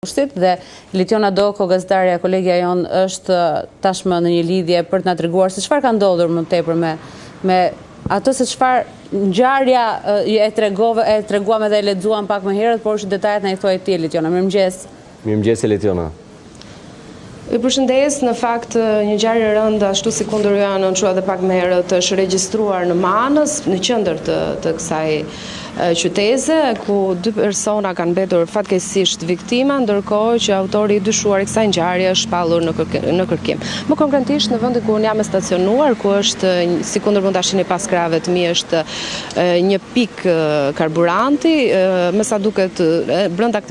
Gushtit dhe Elitjona Doko, gazetarja, kolegja jonë, është tashmë në një lidhje për të na treguar se çfarë ka ndodhur më tepër me me atë se çfarë ngjarja e tregove, e treguam edhe e lexuam pak më herët, por që detajet na i thuaj ti Elitjona. Mirëmëngjes. Mirëmëngjes Elitjona. Ju përshëndes, në fakt një ngjarje e rëndë ashtu sikundër ju anonçua edhe pak më herët është regjistruar në Manëz, në qendër të të kësaj qyteze, ku dy persona kanë mbetur fatkeqësisht viktima, ndërkohë që autori i dyshuar i kësaj ngjarje është shpallur në në kërkim. Më konkretisht në vendin ku unë jam e stacionuar, ku është sikundër mund ta shihni pas krahëve të mi është një pikë karburanti, me sa duket brenda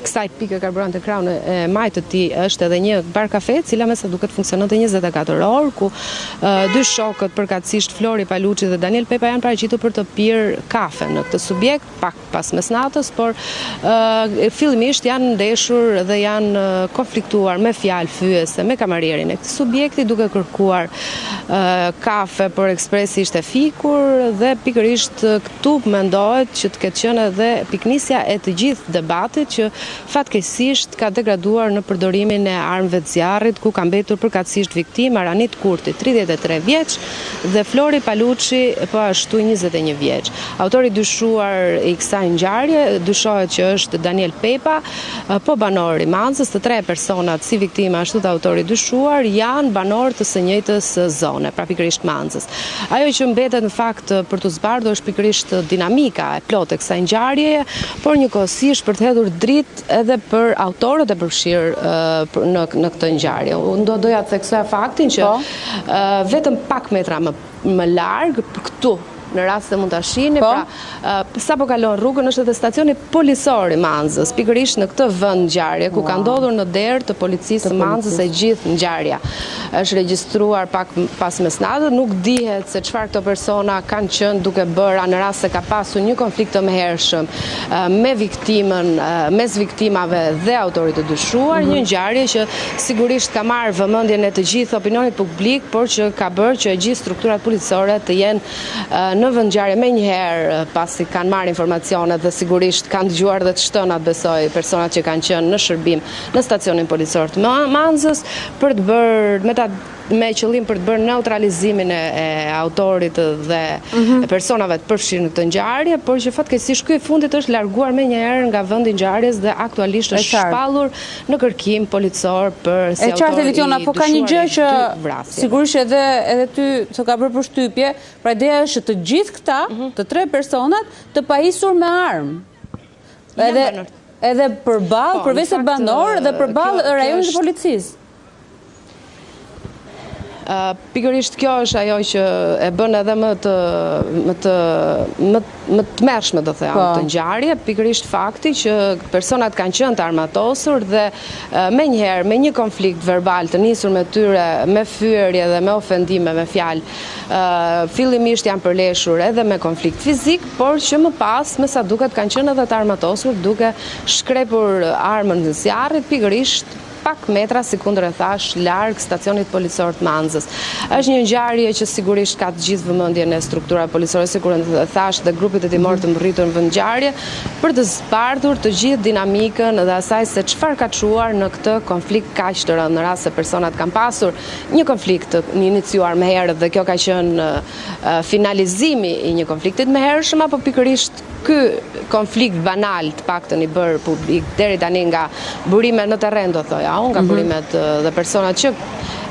kësaj pike karburanti në krahun e majtë të tij është edhe një bar kafe, e cila me sa duket funksiononte 24 orë, ku dy shokët përkatësisht Flori Paluçi dhe Daniel Pepa janë paraqitur për të pirë kafe në këtë subjekt pak pas mesnatës, por fillimisht janë ndeshur dhe janë konfliktuar me fjalë fyese me kamarierin e këtij subjekti duke kërkuar kafe, por ekspresi ishte fikur dhe pikërisht Këtu mendohet që të ketë qenë edhe pikënisja e të gjithë debatit që fatkeqësisht ka degraduar në përdorimin e armëve të zjarrit ku ka mbetur përkatësisht viktimë Aranit Kurti, 33 vjeç, dhe Flori Paluçi, po ashtu 21 vjeç. Autori i dyshuar i kësaj ngjarje dyshohet që është Daniel Pepa, po banor i Manzës, të tre personat si viktima ashtu dhe autori i dyshuar janë banorë të së njëjtës zone, pra pikërisht Manzës. Ajo që mbetet në fakt për t'u zbardhur është pikërisht dinamika e plotë e kësaj ngjarjeje, por njëkohësisht për të hedhur dritë edhe për autorët e përfshirë në në këtë ngjarje. Unë do doja të theksoja faktin që po. vetëm pak metra më më larg këtu në rast se mund ta shihni, po. pra sapo kalon rrugën është edhe stacioni policor i Manzës, pikërisht në këtë vend ngjarje ku ka ndodhur në derë të policisë së Manzës e gjithë ngjarja. Është regjistruar pak pas mesnatës, nuk dihet se çfarë këto persona kanë qenë duke bërë në rast se ka pasur një konflikt të mëhershëm me viktimën, mes viktimave dhe autorit të dyshuar, mhm. një ngjarje që sigurisht ka marrë vëmendjen e të gjithë opinionit publik, por që ka bërë që e gjithë strukturat policore të jenë në vendngjarje menjëherë pasi kanë marrë informacionet dhe sigurisht kanë dëgjuar dhe të shtënat besoj personat që kanë qenë në shërbim në stacionin policor të Manzës për të bërë me ta me qëllim për të bërë neutralizimin e, e autorit dhe mm -hmm. personave të përfshirë në këtë ngjarje, por që fatkeqësisht ky i fundit është larguar menjëherë nga vendi i ngjarjes dhe aktualisht është shpallur në kërkim policor për si autor i Elitjona, po ka një gjë që sigurisht edhe edhe ty të ka bërë përshtypje, pra ideja është që të gjithë këta, mm -hmm. të tre personat, të pajisur me armë. Edhe edhe përballë, po, përveç se banorë dhe përballë rajonit të policisë. Pikërisht kjo është ajo që e bën edhe më të më të më më të tmerrshme do thoja po. këtë ngjarje, pikërisht fakti që personat kanë qenë të armatosur dhe menjëherë me një konflikt verbal të nisur me tyre, me fyerje dhe me ofendime me fjalë, fillimisht janë përleshur edhe me konflikt fizik, por që më pas, me sa duket, kanë qenë edhe të armatosur duke shkrepur armën e zjarrit, pikërisht pak metra, sikundër e thashë, larg stacionit policor të Manzës. Është një ngjarje që sigurisht ka të gjithë vëmendjen e strukturave policore, sikundër e thashë dhe grupit hetimor të mbërritur në vendngjarje, për të zbardhur të gjithë dinamikën dhe asaj se çfarë ka çuar në këtë konflikt kaq të rëndë, në rast se personat kanë pasur një konflikt të iniciuar më herët dhe kjo ka qenë finalizimi i një konflikti të mëhershëm apo pikërisht ky konflikt banal të paktën i bërë publik deri tani nga burime në terren do thoja unë nga mhm. burimet dhe personat që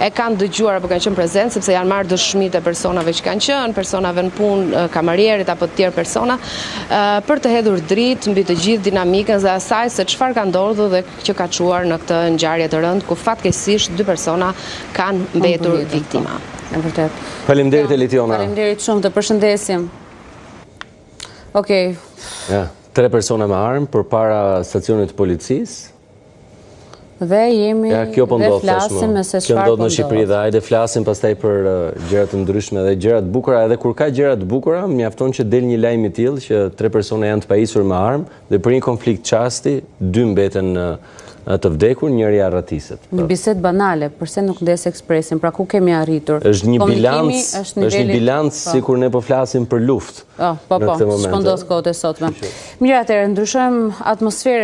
e kanë dëgjuar apo kanë qenë prezent sepse janë marrë dëshmitë e personave që kanë qenë, personave në punë, kamarierit apo të tjerë persona për të hedhur dritë mbi të gjithë dinamikën dhe asaj se çfarë ka ndodhur dhe që ka çuar në këtë ngjarje të rëndë ku fatkeqësisht dy persona kanë mbetur viktima. E vërtetë. Faleminderit Elitiona. Faleminderit shumë, të përshëndesim. Okej. Ja, tre persona me armë përpara stacionit të policisë. Dhe jemi ja, kjo po dhe flasim me se çfarë po ndodh. Kjo ndodh në Shqipëri dhe hajde flasim pastaj për uh, gjëra të ndryshme dhe gjëra të bukura, edhe kur ka gjëra të bukura, mjafton që del një lajm i tillë që tre persona janë të pajisur me armë dhe për një konflikt çasti, dy mbeten uh, të vdekur, njëri arratiset. Një bisedë banale, përse nuk ndez ekspresin, pra ku kemi arritur? Është një bilanc, është një bilanc po. sikur ne po flasim për luftë. Po, po, po, ç'po ndodh kohët e sotme. Mirë atëherë, ndryshojmë atmosferën.